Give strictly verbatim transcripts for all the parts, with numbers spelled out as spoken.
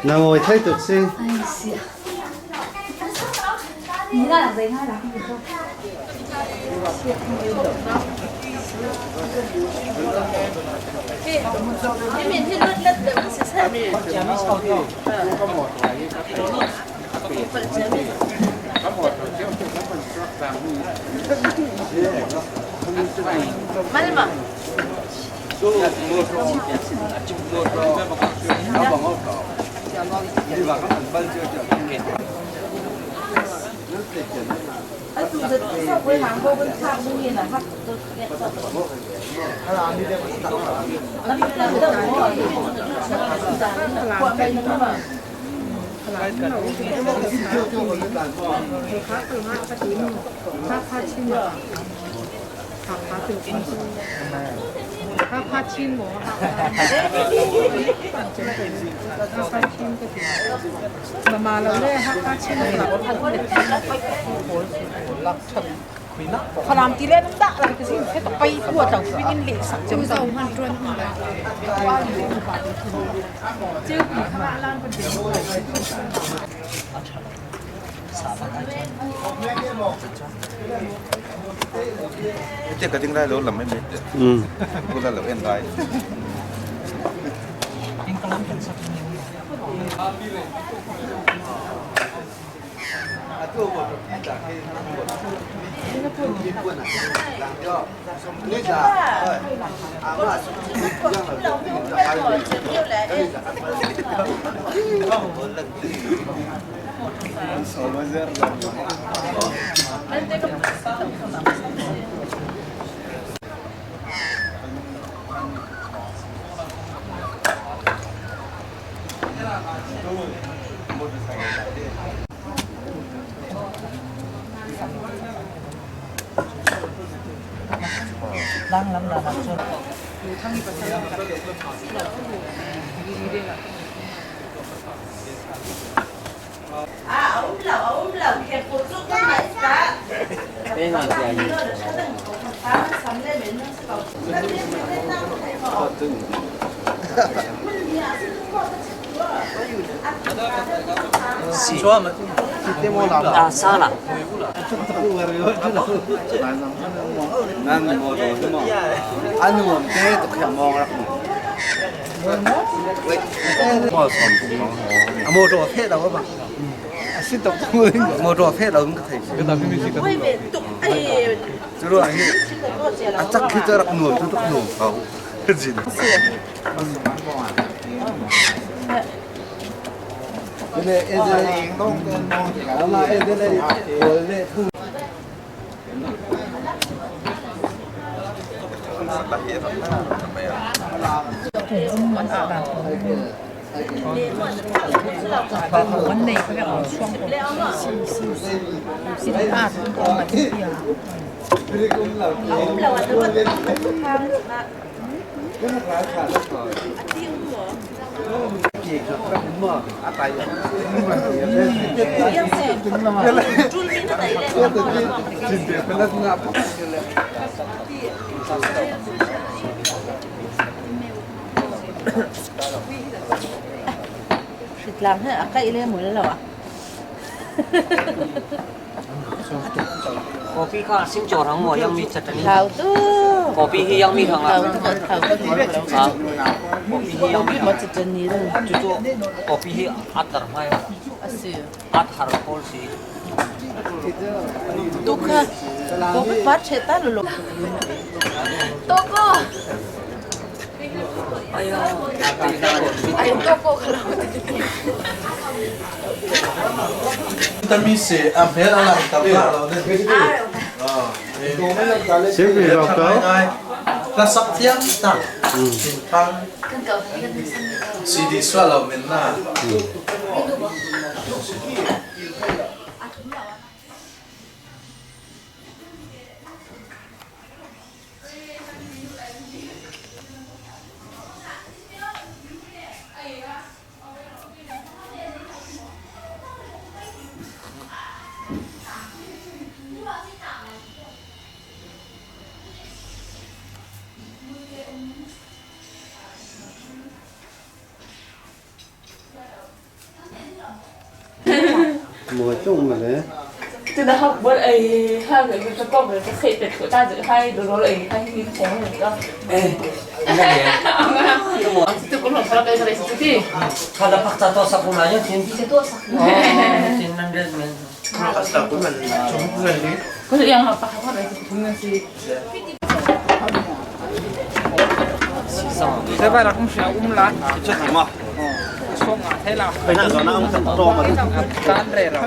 Nang oi thei tuk si. Ai, sia. Malma. Mama lo le, ha, ha, chin lo. Khalam ti le nang dah lang ka sin, se to pai pu a tang pin in le sak jam. Sa han tuan. Ite ka ding lai lo lam mai mai te. Mm. Ku la lo en lai. A motor a feh lo bang. A si tok tok. Motor a feh lo ka thei. Chu ruang hi a chak khi chu rak nuam chu tuk nuam ko. Zin. Ritlang he, a kai le mul lo a. Kopi kha sing chor hang mo yang mi chutney. Thau tu. Kopi hi yang mi hang a. Thau tu, thau tu. Ha? Kopi hi yang mi hang. Ma chutney lo. Chu chu kopi hi atar mai. A si. Atar kol si. Tu kha. Kopi pat che ta lo lo. Tu ko. Ai, toko kha lo. Tami se a hmel a lang tam ta lo ne. Ah, eh. Siyempre, eh, raw ka. Ngai, ngai. Ka sak thiam ta. Hmm. Sin pang. C D suah lo men na. Hmm. Mawi tung mah le. Tuna hak buat ei, hak ei, ka kawk le, ka kheih pet khawh ta zek hai, dawr ei, hai hi khawng le ka. Eh, ina le. Anga. Tu ko lo sa kai sa le si ti. Kha la phak ta to sa ko la yo tin. Ti to sa. Oh, tin nan de men. Phak ta ko man, chung man ni. Ko yang ha pa ha ko le si ko na si. Te vai la kung sia um la. Chu ti ma. Song a thei la. Pai na zo na ang kan to ma. Tan re ra.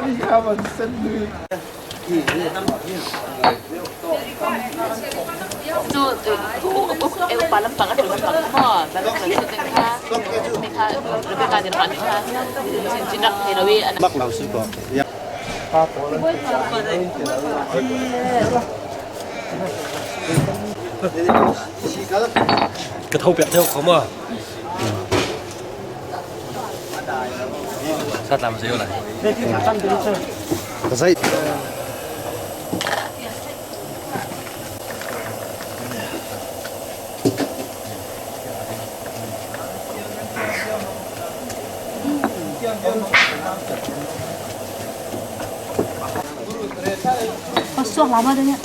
Chu, tu, tu, e, upa lam pang, a tu lam pang. Mo, ba lam pang, tu teng kha. Me kha, Rebecca din pa me kha. Chin, chin rak thei lo i, an. Mak lau si ko. Ya. Ka tho piak theo khawm a. Sa tlam sa yo lai. Ka zai. Masuk lama dah ni.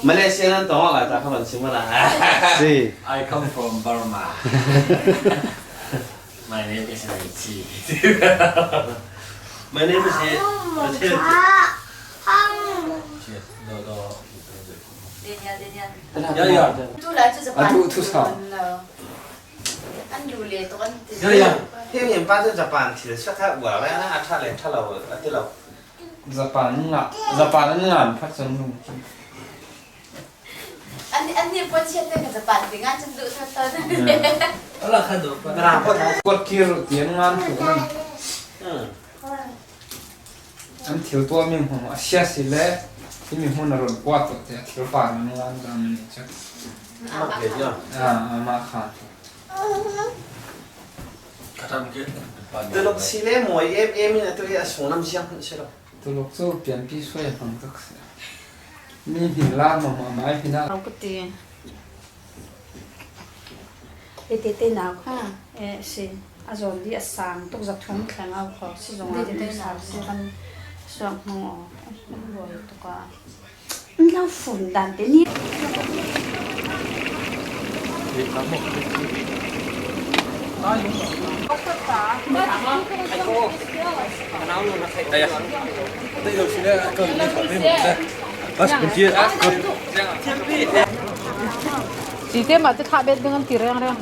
Malaysia nan tawng a lai ta kha ban sim a la. Si. I come from Burma. My name is Richie. My name is Richie. Cheers. No, no. Daniel, Daniel. Ya, ya. Tu lah, tu Japan. Aduh, tu sa. An du le tu kan ti. Ya, ya. Him him pa tu Japan thil sa kha bua le na a tha le tha lo a ti lo. Japan nga, Japan nga phat san nu. An, an ni pon sia te ka Japan ti nga chan du tha ta. Ala kha do pa. Ra pa. Kot kir ti an ngan tu kan. Hmm. An thil tuah mi hmang a sia si le, hi mi hmun a run kuat tuah te a thil pa na ngan dam ni chak. Mak le ya. Ah, ama kha. Ka tam ke. Tulok si le mawi em em in a tu hi a sung lam siang hmun si lo. Tulok chu pianpi suai a hmang tak si. Mi hmin la ma ma mai hmin a. Lo ka ti. E te te nau kha, e, si, a zawn di a sang tuk za thum thleng au kho, si zong a te te nau si kan suak hmang aw, kan buai tuk a. Lau fun dan te ni. Bas, kun chia, kun. Site mah te thah bet ding an ti reng reng.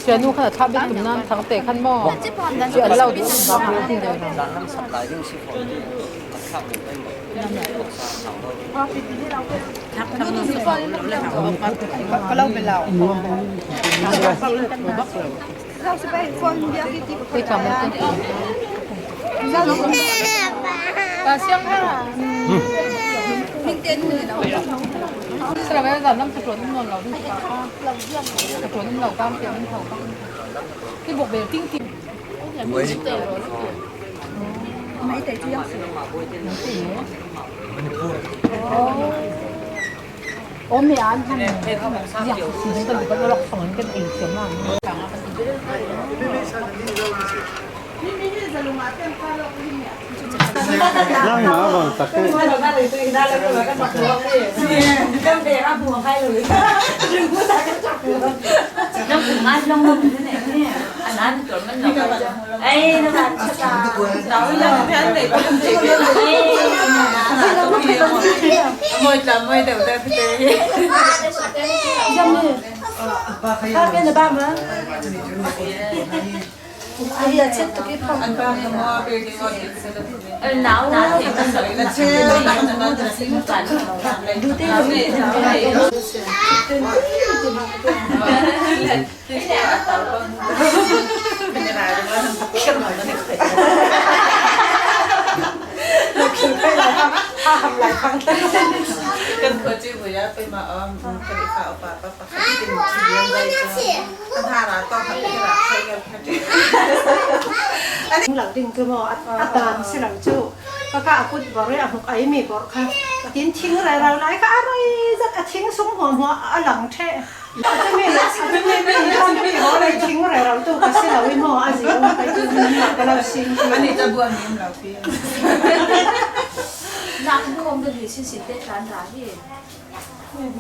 Sianu khan a thah bet tum nan thang te khan maw. Sian lo ding an bang an ti reng reng. Ka lo be lo. Sara ve zan lam sa tuan um nawn lo ding. Sa tuan um lo kang tiang um tho kang. Ki bok bel ting ting. Mai te chu yang si. Om mi an han. Ya, si ding kan kan lok song kan ei siam ma. Nang ma bang tak ke. Nang kum an long long ni ne. An an tuan man long. Ei, na ban sa ta. Tau long phan nei ba. Ei, na ban sa ta. Moi ta, moi ta, ta, ta. Jam ni. Ba khai. Ba khai na ba ma. Ai, a chet to ki phang. An ba ma, building audit. An nau na. Du te. Kan kho chi bu ya pe ma om, kan i kha pa pa pa kha tin chi yang dai ka. An ha ra to kha ra kha ya kha ti. A ring lo ding chu maw, a, a tan si lo chu. Kha kha a kut bawr e, a hmuk a ei mi bawr kha. Tin thing rero lai kha a rei zat, a thing sung hmuahhmuah a lang ṭheh. A chumi, a chumi mi lampi haw lei thing rero tu ka si lo i maw, a zi um ka chu min ka lo sing. Ani ta buan ni um lo pi. Nak khom da li sin sin te tlan ra hi. And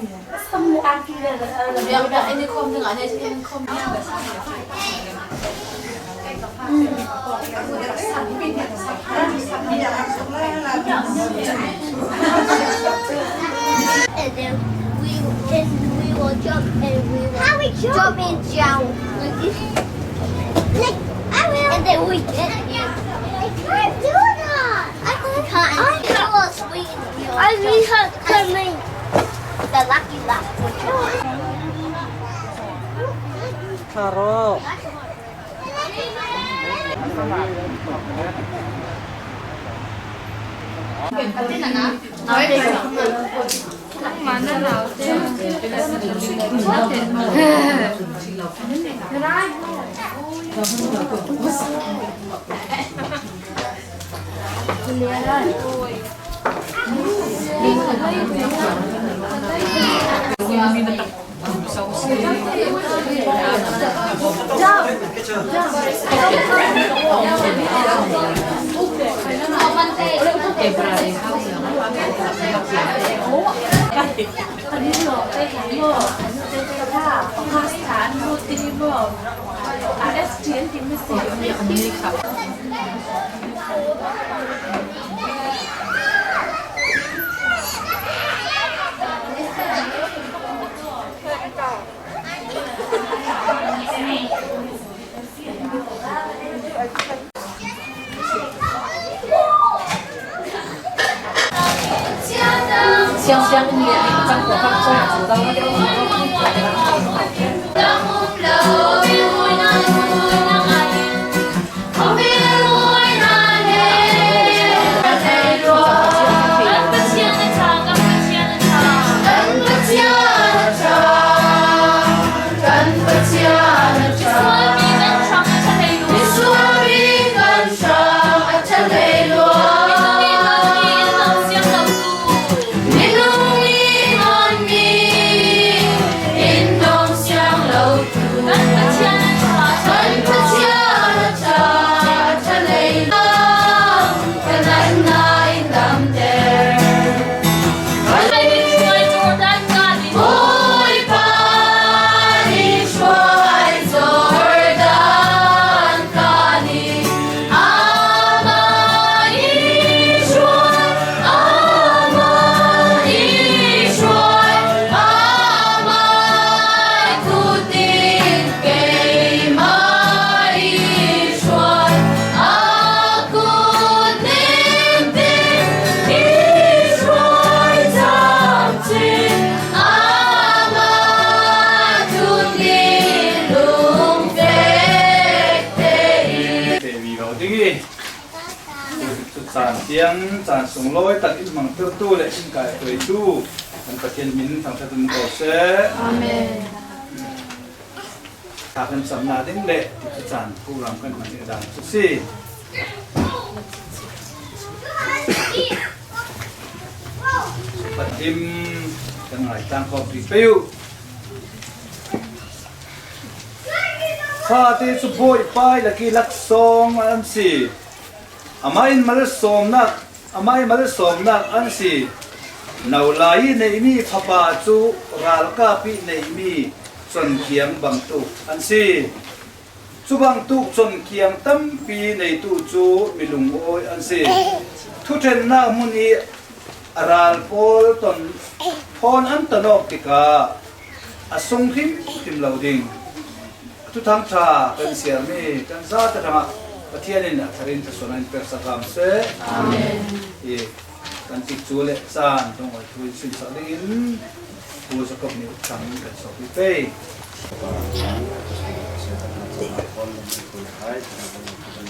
then we, and we will jump and we will jump and jump like this. Like, I will. And then we get it. I can't do that. I can't. I was waiting. I really have to come in. The lucky last one. Taro. Te vivo ding i. Chu chan tiang, chan sunglawi tak in hmangtirtu le in kaituaitu kan Pathian min thangṭhat um ko seh. Amen. Tha kan chamna ding le chu chan program kan hman ding dan chu si. Pathian kan ngaitlang khawm pi pei u. Fate chu Bawipa i lak i laksawng an si. Amah in malsawmnak, amah in malsawmnak an si. Nolai i neih mi fapa chu ralkap i neih mi chonkiang bangtuk an si. Chubangtuk chonkiang tampi neitu chu mi lungawi an si. Thuṭhenna hmun i a ral pawl ton thawn an ton awk tikah a sung hrimhrim lo ding. A thuthang ṭha kan siam i kan zate hrangah Pathian in a tharin thluasuahna in pek sak hram seh. Amen. I kan tikcu le caan hnawng awi thu in simsak dingin Pu Jacob nih thang kan sawm i pei.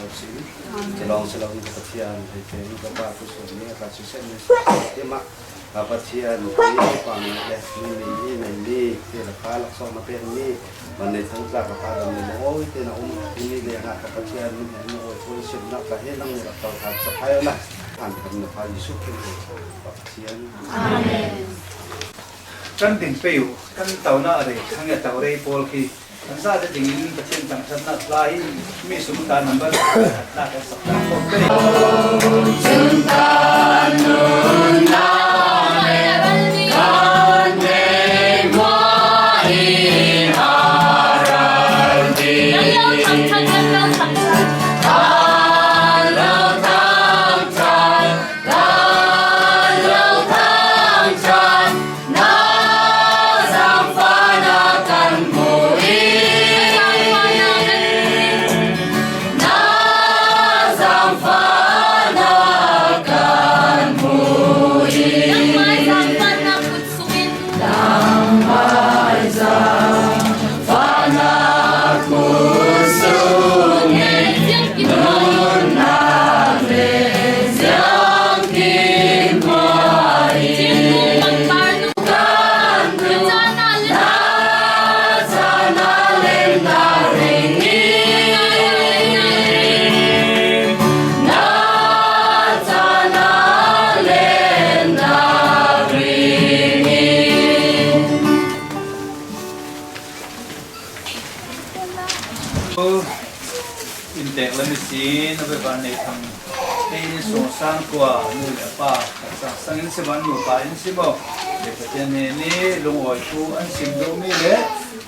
Amen. Amen. Ka lawng si lo in ka Pathian, hei te in ka pa ku sun ni ka si sen ni sa ti ma. Ka Pathian, ni pa ni le, ni ni ni ni ni, ti la pa lak so na pen ni, man ni thang sa ka pa dam ni lo, oi, ti na um, ni le nga ka Pathian, ni ni oi, oi, sim na ka he nang ni la tau ka sa pa yo na. An kan na pa Yesu Kristo, Pathian. Amen. Kan ding pei u, kan tau na rei, kan ya tau rei pawl ki, kan sa te ding in Pathian tang sat na lai, mi sum ta number, na kan sa ta ko pei. Inntek lam i sin, a beban nei thang. Tei ni sung sang kua, nu le pa, ka sang sang in si ban nu pa in si bo. Te Pathian he ni, lungawi thu an sim duh mi le,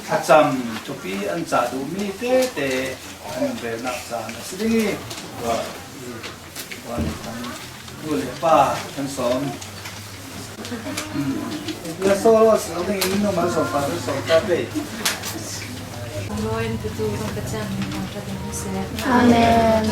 thacham thupi an cha duh mi te te, an bel nak cha na si ding i. Wa, i, wa ni thang. Nu le pa kan sawm. La sawm lo si lo ding in, nu ma sawm pa kan sawm ta pe. Amen. Amen. Amen.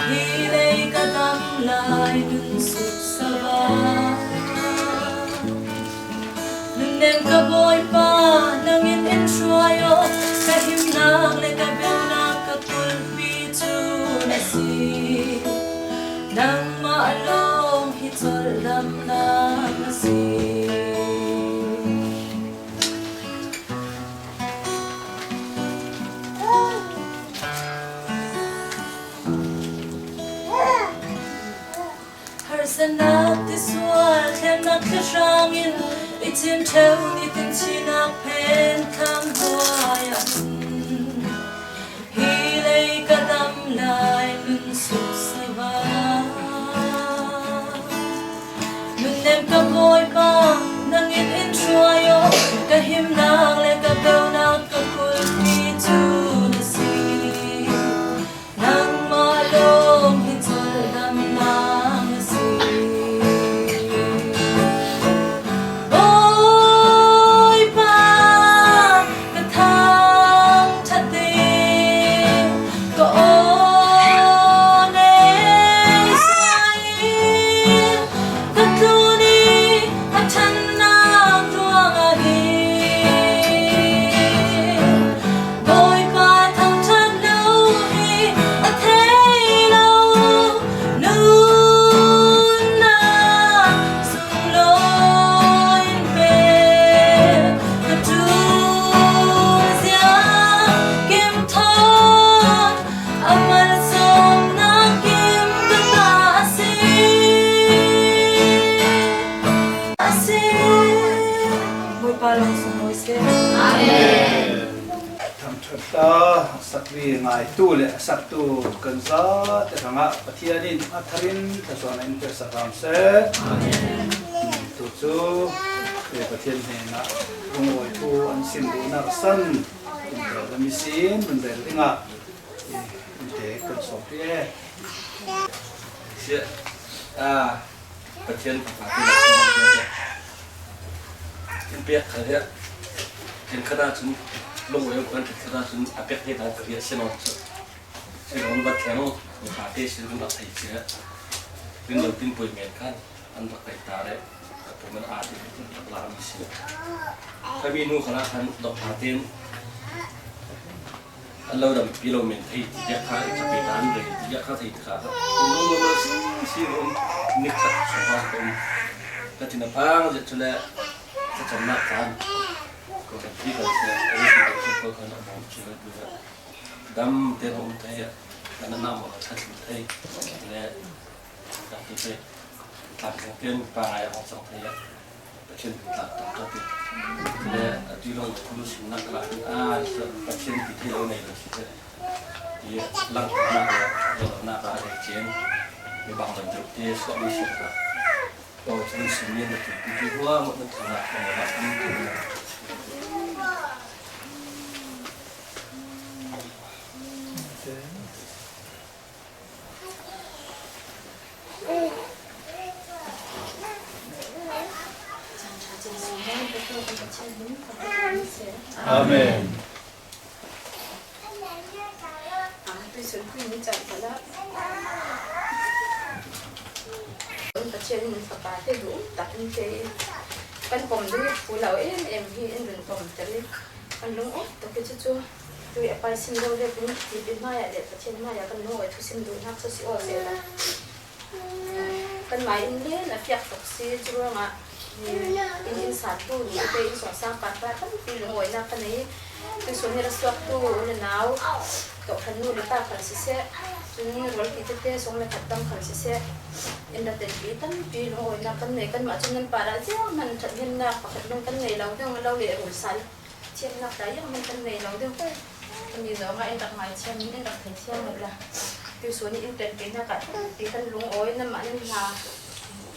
Hi lei ka dam lai nun suk sava. Nun nem ka Bawipa, nangin in hruai aw, ka himnak le ka belnak ka kulpi cu na si. Nangmah lawng hi colhdamnak na si. Harsatnak tisual thlemnak thlahrang in i chim ṭheu nitin thihnak phen thlang hnuai ah hin hi lei ka dam lai nun suk sava. Nun nem ka Bawipa, nangin in hruai aw, ka himnak le ka belnak ka kulpi cu na si. Nangmah lawng hi colhdamnak na si. Bawipa, ka thangṭhat ding ka aw nei sa i, ka tlun i a ṭhannak ruangah hin Bawipa thangṭhat lo hi a thei lo. Nunnak sunglawi in pe ka ṭul ziang kim thawn a malsawmnak kim ka ta a si. A si. Bawipa lawng sung mawi seh. Amen. Thangṭhat hla a sakmi ngaitu le a saktu kan zate hrangah Pathian in a tharin thlazuan a in piaksak hram seh. Amen. Tu cu, eh, Pathian hnenah lungawi thu an sim duhnak san, in tel lam ihsin, in tel dingah, eh, in te kan sawm pi e. Sia, ah, Pathian fapa te in piak kha hi. Kan khat ah cun, lungawi kan khat ah cun, a piak hi kan khat hi a si lo cu. Si lo, va thleng, fapa te si lo, va thei cia. Tin lo tin poi men khan an bak kai ta re. Ka poi man a tin tak la mi si. Ka mi nu khala khan dok ha tin an lo dam pi lo men thei ti ya kha ka pi ta an re ti ya kha thei kha. Lo lo lo si si lo ni kha so ba ko. Ka tin a pang je chule ka cham na khan. Ko ka ti ka se ko ka se ko khan a bom chule. Dam te bom thei ya. Ka na na mo ka thei le. Ka ti te. Ka ti te pa ya ho sa thei ya. Pathian pi tlak tak tak te. Le a ti lo ko lu sin nak la. A, Pathian pi thei lo nei lo si te. Ti lang nak la, lo nak la de chen. Ni bang lo te so mi si ka. Ko lu sin ni na ti ti hua mo na tu na ko na. Amen. Pathian in fapa te duh tak in te kan pom ding i phu lo em em hi in dun pom tel i kan lung oi tak i chu chu tui a pai sim lo le kun ti pi mai a le Pathian mai a kan lung oi thu sim duh nak sa si o se la. Kan mai in len a piak tok si chu ruangah in, in sat tu ni te in song sang pat pat kan pi lung oi nak kan nei. Tuisun ni ra suak tu u le nau to khan nu le pa khan si se. Chun rual ki te te song le khat tam khan si se. In ra ten pi tam pi lung oi nak kan nei kan ma chun nan pa ra zia man that hin nak pakhat lung kan nei lo dong lo le rul sal. Thiam nak ta yang man kan nei lo deuh. Kan ni zo nga in rak ngai thiam in rak thei thiam lo la. Tuisun ni in tel pi nak a pi kan lung oi na ma nan ha.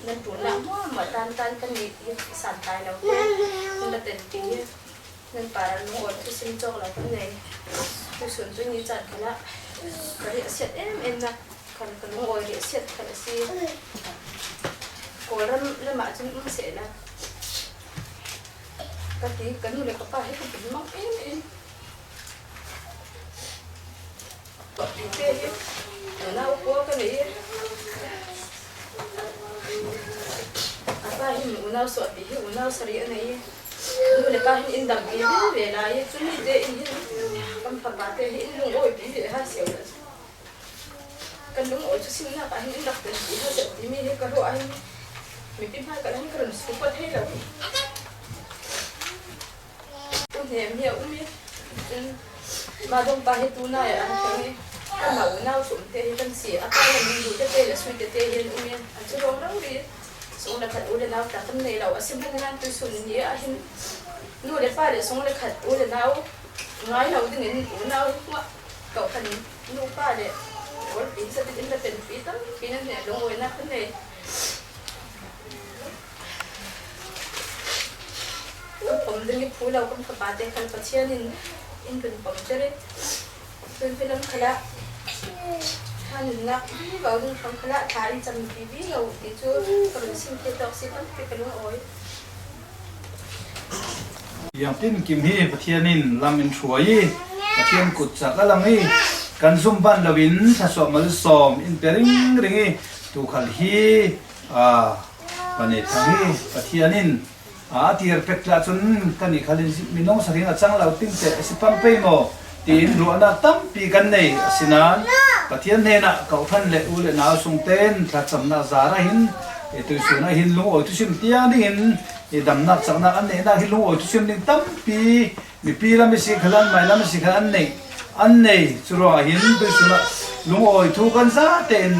Nan tu nak mo ma tan tan kan ni i san tai lo te. Nan la tel pi. Nan pa ra lung oi tu sim chok lo kan nei. Tuisun tu ni chan kala. Ka ri siat em em na. Kan ka lung oi ri siat kan si. Ko ram la ma chun um se la. Ka ti, ka nu le ka pa hi ka pin mang em em. Ka ti te hi, na na u ko ka nei. A pa hi unau so ti hi, unau sari a nei. Nu le pa hin in dam ki ve ve la ye, chu ni te in hin. Kan pha pa te hi in lung oi ti ve ha se la. Kan lung oi chu sim nak a hin in rak tel ti ha se ti mi hi ka ro a hin. Mi pi ma ka la hin ka ram su pa thei lo. Tu hnem hi a um i. Chun, ma dong pa hi tu nai a an theng i. Kan ma unau sum te hi kan si. A pa le mi du te te le sui te te hi an um i. A chu rong rong ri. Sung le khat u le nau ta kan nei lo. A sim hang nan tuisun ni a hin. Nu le pa le sung le khat u le nau. Ngai lo ding in unau hi kuah. Kau kan nu pa le. Ol pi sa tin in la pen pi tam. Pi nan ne long oi na kan nei. Kan pom ding i phu lo kan fapa te khal Pathian in in kan pom chari. Kan filam khala han nak i bau ding kham khala tha in cham pi bi lo ti chu kan sim te tok si kan pi kan oi. Yang tin kim hi Pathian in lam in thuai i Pathian kut chak a lang i kan zum ban lo in thasuah mal som in pe ring ring i tu khal hi. A, pani thang hi Pathian in a, a tir pek tla chun kan i khalin minung sa ring a chang lo ting te a si pang pei maw? Tiin ruahna tampi kan nei a sinan Pathian hnenah kau khan le u le nau sung ten thlachamna zara hin i tuisun a hin lungawi thusim tiang dingin i damnak chakna an neihnak hi lungawi thusim ding tampi Mipi lam i si khalah, mai lam i si khalah an nei, an nei. Cu ruangah hin tuisun ah lungawi thu kan zate in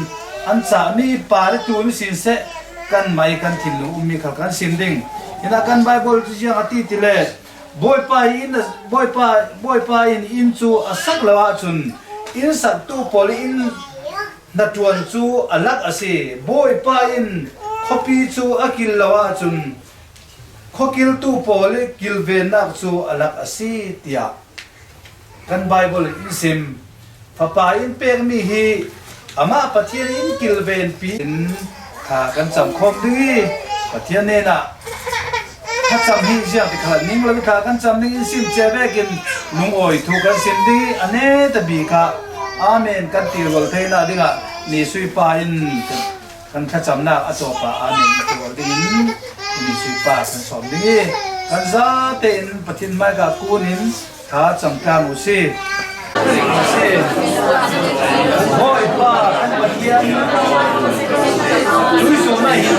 an cahmi pa le tu ni sin seh, kan mai kan thinlung ummi khal kan sim ding. Hinah kan Baibal cu ziang a ti ti le, Bawipa in, Bawipa, Bawipa in inn cu a sak lo ahcun inn saktu pawl in hnaṭuan cu a lak a si. Bawipa in khuapi cu a kil lo ahcun khuakiltu pawl i kilvennak cu a lak a si, tiah kan Baibal in in sim. Fapa in pekmi hi amah Pathian in kilvenpi in kha kan camkhawm ding i Pathian hnenah thlacam hi ziang ti kha ning lo i kha kan cam ding in sim cia vekin lungawi thu kan sim ding i a neta bik ah Amen kan ti rual theinak dingah Jesuh pa in Kan thlacamnak a cawpa amen tuar dingin, kan Jesuh pa kan sawm ding i, kan zate in Pathian hmaika kunin tha cam tlang u si. Bawipa kan Pathian, tuisun ah hin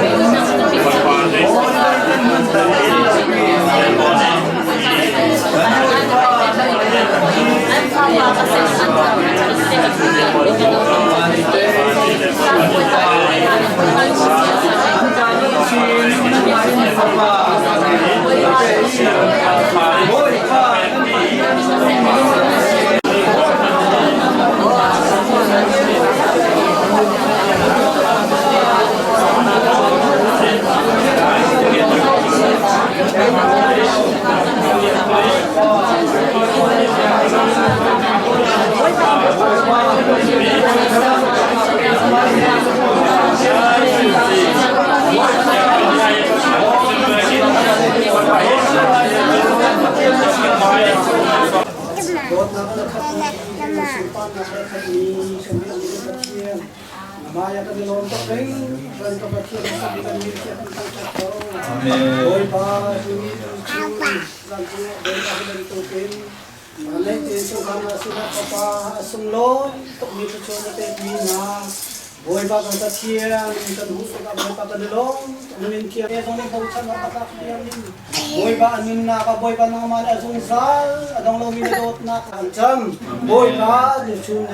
Amen. Bawipa, tuni cu zan cu Bawipa ka bantukin, aa, lei te cu kan a sunat papa a sunglawi tukmi cu cu na pekmi hna. Bawipa kan Pathian, kan hmuh tuk ah Bawipa kan i lawm, kan min thiang e zong i bochan awk a tak piang in. Bawipa a nunnak ah Bawipa nangmah le a zungzal a dong lomi na dawtnak ah kan cam. Bawipa, nichun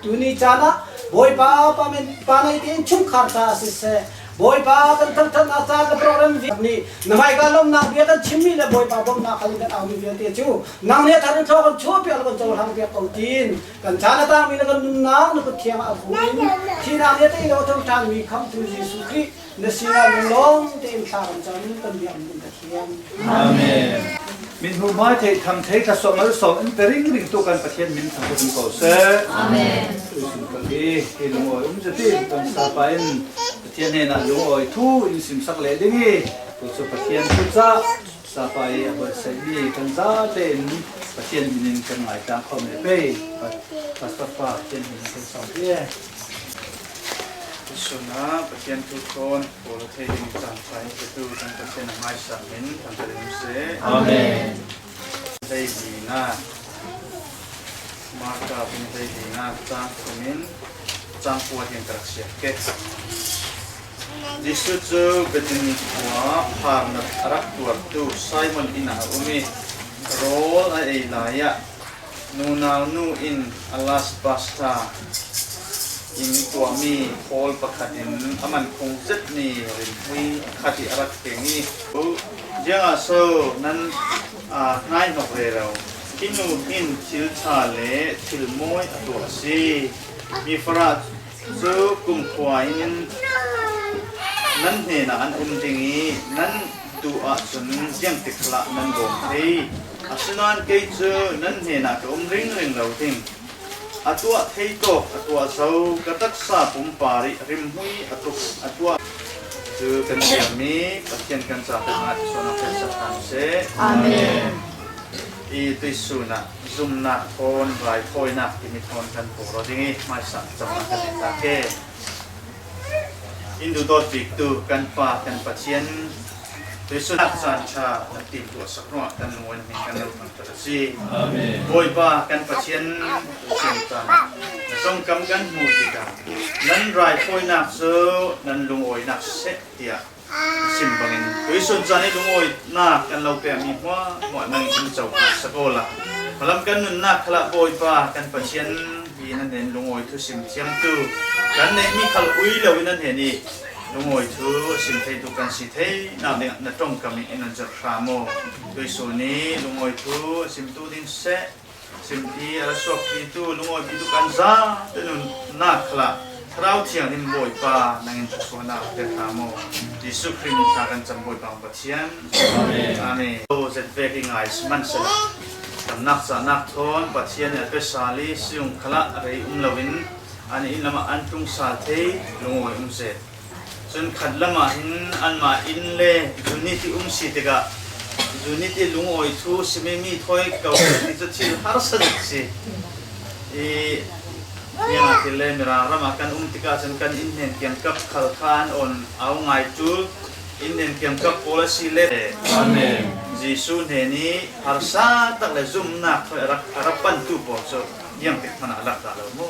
tuni caan ah Bawipa pa min pa nei tein chungkhar ta a si seh. Bawipa kan thangthannak caan le program viak nih na hmaika lawmhnak bia kan chimmi le Bawipa bawmhnak kan kan aumi vialte cu nang nih a thar in thlawh kan chuahpiak le kan cohlang piak ko tiin kan caan a tangmi le kan nunnak na kut thiang ah a vun thihnak nih a tei lo a thangṭhanmi Khamhtu Jesuh Khrih na sinah lunglawm tein thla kan cam kan biakmi kan Pathian. Amen. Mithmuh hmai theih tham thei thluasuah malsawm in pe ringring tu kan Pathian min thangṭhat in ko seh. Amen. Tuisun pali hi lungawi um zet in kan sapa in Pathian hnenah lungawi thu in simsak leh ding i, tu cu Pathian thu ca sapa i a buatsaihmi kan zate in Pathian min in kan ngaitlang khawm le pei. Pastor pa Pathian min in kan sawm hi. Tuisun ah Pathian thu thawn pawl a thei ding caan fai petu kan Pathian a hmaisa min thangṭhat in um seh. Amen. Hleili na Marka bung hleili na cang thum in cang kua tiang ka rak siar ke. Jesuh cu Bethani khua ah pharnak a rak tuartu Simon inn ah a um i, rawl a ei lai ah nunau nu in alabasta in tuahmi khawl pakhat in a man khung zetmi rimhmui khat i a rak keng i, "Ziangah so nan, aa, hnaihnok rero? Hi nu hin thil ṭha le thil mawi a tuah a si. Mi farah cu kumkhua in nan hnenah an um ding i, nan duh ahcun ziangtik khalah nan bawm thei. Asinain kei cu nan hnenah ka um ringring lo ding. A tuah thei tawk a tuah zo, ka taksa pumpar i rimhmui a tuk a tuah." Cu kan biakmi Pathian kan caah kan ngai sualnak kan sak hna seh. Amen. I tuisun ah zumhnak thawn raithawinak timi thawn kan pawraw ding i hmaisa camnak kan in ta ke. In duhdawt biktu kan Pa kan Pathian, tuisun ah caan ṭha na timhtuah sak ruangah kan lungawi na hmin kan lo thangṭhat a si. Amen. Bawipa kan Pathian, tuisun caan ah na ṭongkam kan hmuh tikah nan raithawinak cu nan lungawinak seh tiah sim bangin tuisun caan i lungawinak kan lo pekmi hmuahhmuah nang in cohlan sak awla, hmalam kan nunnak khalah Bawipa kan Pathian hi nan hnen lungawi thu sim thiamtu kan neihmi khal ui lo in nan hnen i lungawi thu sim theitu kan si theinak dingah na ṭongkam in nan zirh hram aw. Tuisun i lungawi thu simtu ding seh. Simpi a suakpitu, lungawipitu kan zate nunnak khalah Thlarau Thianghlim Bawipa nangin thluachuahnak pe hram aw. Jesuh Khrih min thla kan cam Bawipa Pathian. Amen. Amen. Zetvek i ngai sihmanhsehlaw, damnak cahnak thawn Pathian in a pe sal i, siung khalah rei um loin an inn lamah an tlung sal thei lungawi um seh. Cun khat lamah hin anmah inn le unit i um si tikah, unit i lungawi thu simi mi thawi ko ti cu thil harsa zet si. I, Ziangahtile Mirang ramah kan um tikah cun kan innhnen kiangkap khal kha an on a ngai cu, innhnen kiangkap pawl a si le, Amen. Jesuh hnen i harsa tak le zumnak a rak, a rak pantu pawl cu ziangtik hmanh ah a lak dah lo mu?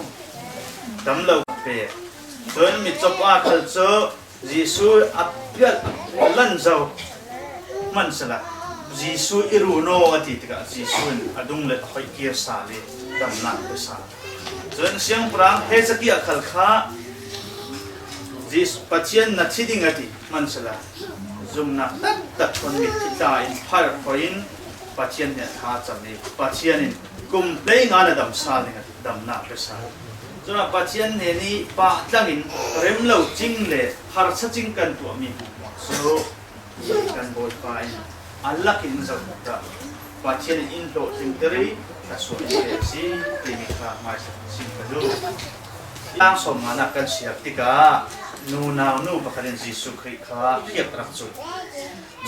Tam lo pek. Cun mitcaw pa khal cu Jesuh a pial a lan zo hmanh sila, Jesuh i run aw a ti tikah Jesuh in a dung le a hoih kir sal i damnak pe sal. Cun siangpahrang Hezekiah khal kha Jesuh, Pathian na thi ding a ti hmanh sila, zumnak taktak thon mit thi ta in phar hoi in Pathian hnen thla a cam i Pathian in kum hlei nga na dam sal ding a ti damnak pe sal. Cun Pathian hnen i pah tlang in rem lo cing le harsa cing kan tuahmi hmuahhmuah cu kan Bawipa in a lak in zoh dah. Pathian in in hlawhtling ter i a sual in pek a si timi kha hmaisak sin ka duh. Tang sawmnga nak kan siar tikah nunau nu pakhat in Jesuh Khrih kha hriak rak cu.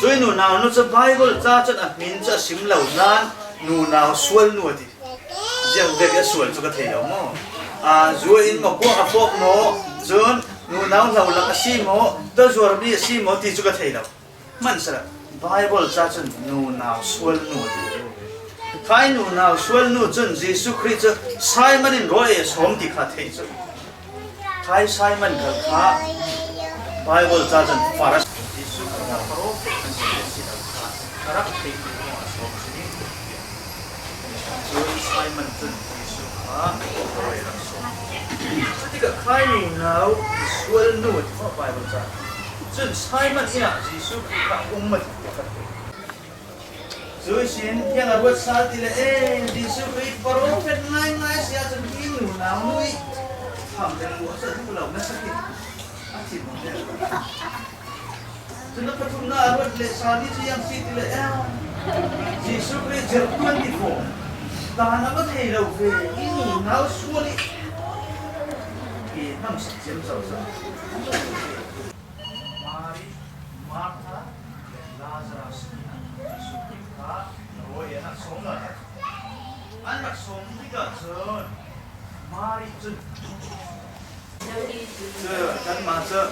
Cui nunau nu cu Baibal ca cun a hmin cu a sim lo nain nunau sual nu a ti. Ziang bek i a sual cu ka thei lo maw? Aa, zua in maw, kuak a fawk maw? Cun nunau hlo lak a si maw? Tazuarmi a si maw ti cu ka thei lo. Hmansala Baibal ca cun nunau sual nu a ti. Khai nunau sual nu cun Jesuh Khrih cu Simon in rawl ei a sawm ti kha theih cu. Khai Simon khal kha Baibal ca cun Farasi Jesuh kha profet kan si, si lo kha a rak theih ti hmawh a sawm si. Cun Simon cun Jesuh kha rawl ei a rak sawm. Cutikah khai nunau sual nu a ti hmawh Baibal ca. Cun Simon inn ah Jesuh Khrih kha um a ti pakhat. Cuihsin tiang a ruat sal ti le, eh, Jesuh Khrih profet ngaingai si ahcun hi nunau nu i thangtel luah cu a duh lo na sak hi. A chim hmang le. Cun a pathumnak a ruat le sal ni cu yang si ti le, eh, Jesuh Khrih zirh twenty four. Dan a va thei lo ve, i nunau sual i, i hnamsak ciamco sa. Mari, Martha, Lazarus nih Jesuh Khrih kha rawl ei an rak sawm lai. An rak sawm tikah cun Mari cun, cu, kanmah cu,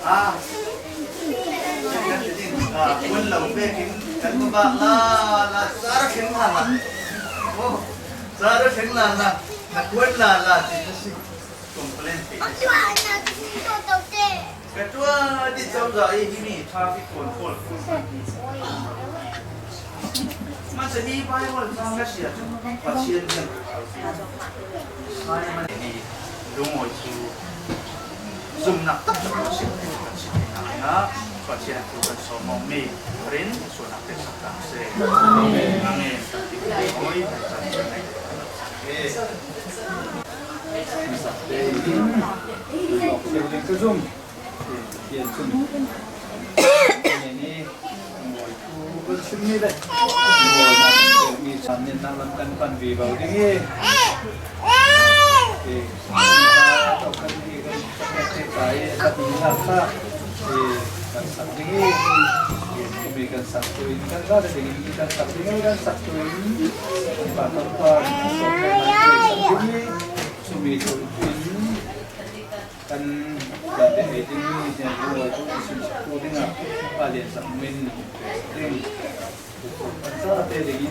ah, kan ti ding, ah, kun lo pek in kan va bak la, la, ca ra thleng la la. Oh, ca ra thleng la la, na kuan la la, ti a si. Complain te. Ka tuah dih cozah i himi traffic control. Masa hi Bible cang ka sia cu Pathian rian ka kal. Simon hi lungawi cu zumnak tak tak a si, kan si nak na Pathian thu kan sawm mi rin suanak te sak tak se. Amen. Amen. Kan ti lungawi kan cang kan. Amen. Hmasa te in lawk cio ding ka zum. Tiah cun, nih, mawi thu kan chimmi le mawi mi chan nih nak lam kan pan vivo ding i, eh, kan i kan kan te kai a ding nak kha, eh, kan sak ding i, eh, mi kan sak tu in kan za ding i kan sak ding i kan sak tu in kan pa kan pa kan sak ding i, chumi tu in kan zate ei dingmi hnen ruai tu i simsaktu dingah a liansak min ding. Kan zate dingin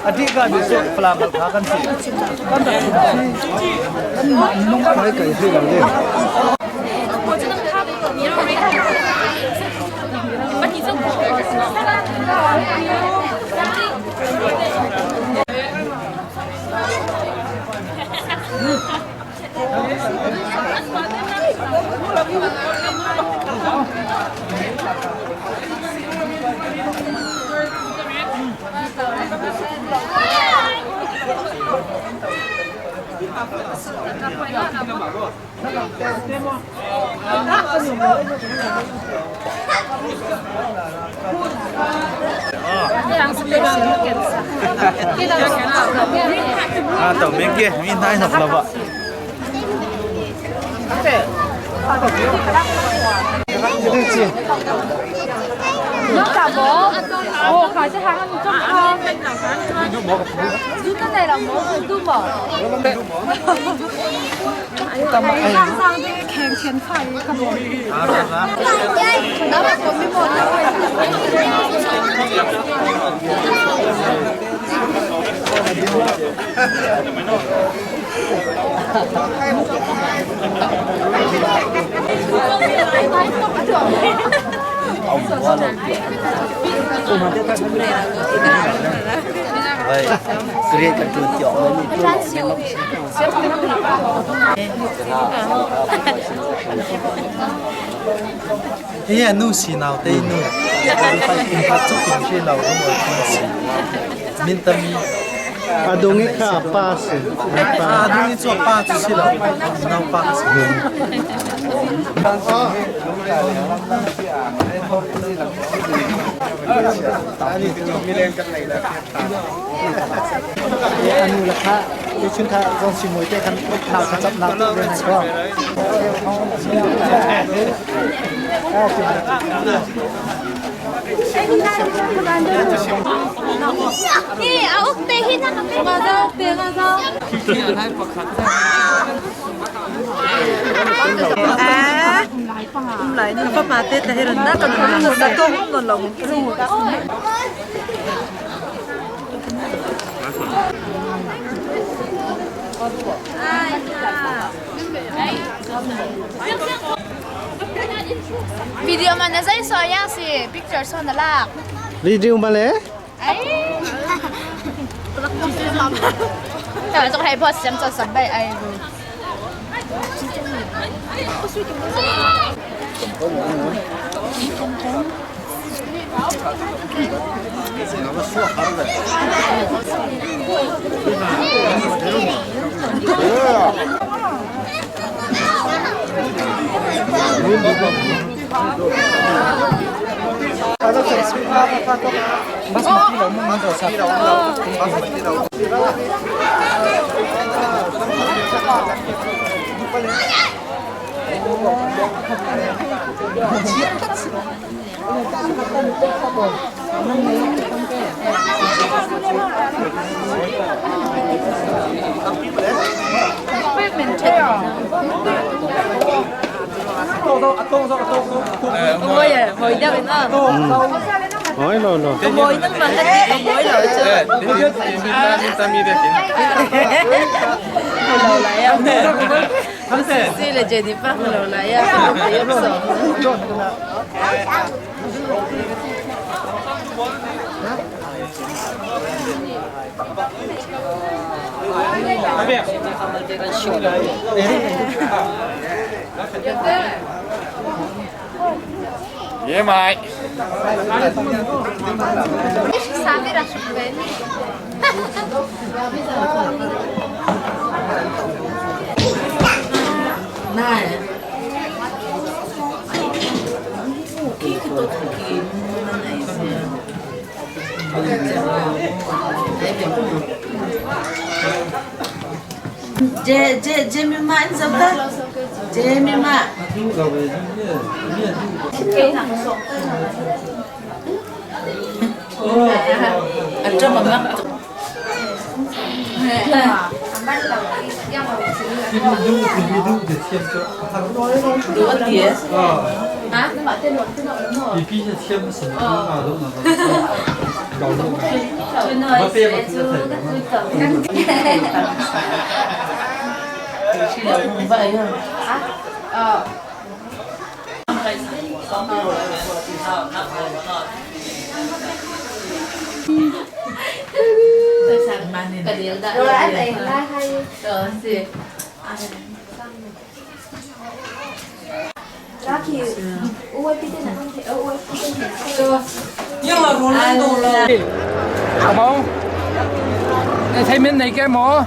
A dih ka dih suak, pala mal kha kan si. Kan dah kan si. Kan dah nung kan hai kai si lo dih. A, to meng ke, mi hnai nok lo ba. Hei, a nu si nau te nu. Kum khat chu kum si lo, nu oi kum si. Min tam. A dung i kha pa si. A dung i chu pa chu si lo. Nau pa si. Ani tu mi leng kan nei la. A nu la kha, i chun kha zong si moi te khan nau kha chap nau te nai ko. Ni, a uk te hi na ka pe. Nga zau, pe nga zau. A, um lai na pa ma te ta hi ron na ka na sa to hum no lo. Video man na zai so ya si picture so na lak. Video ma le? Ai. Ta zong hai boss sem so sab bai ai. Oi, oi, deuh in a. Oi, lo, lo. Ka mawi nang ma ka ti, ka mawi lo chu. Lo lai a. Si le Jennifer lo lai a. Ye mai. Je, je, Jemima in zam ta. Jemima. A ṭam a mak. Amo. Entertainment nei ke maw?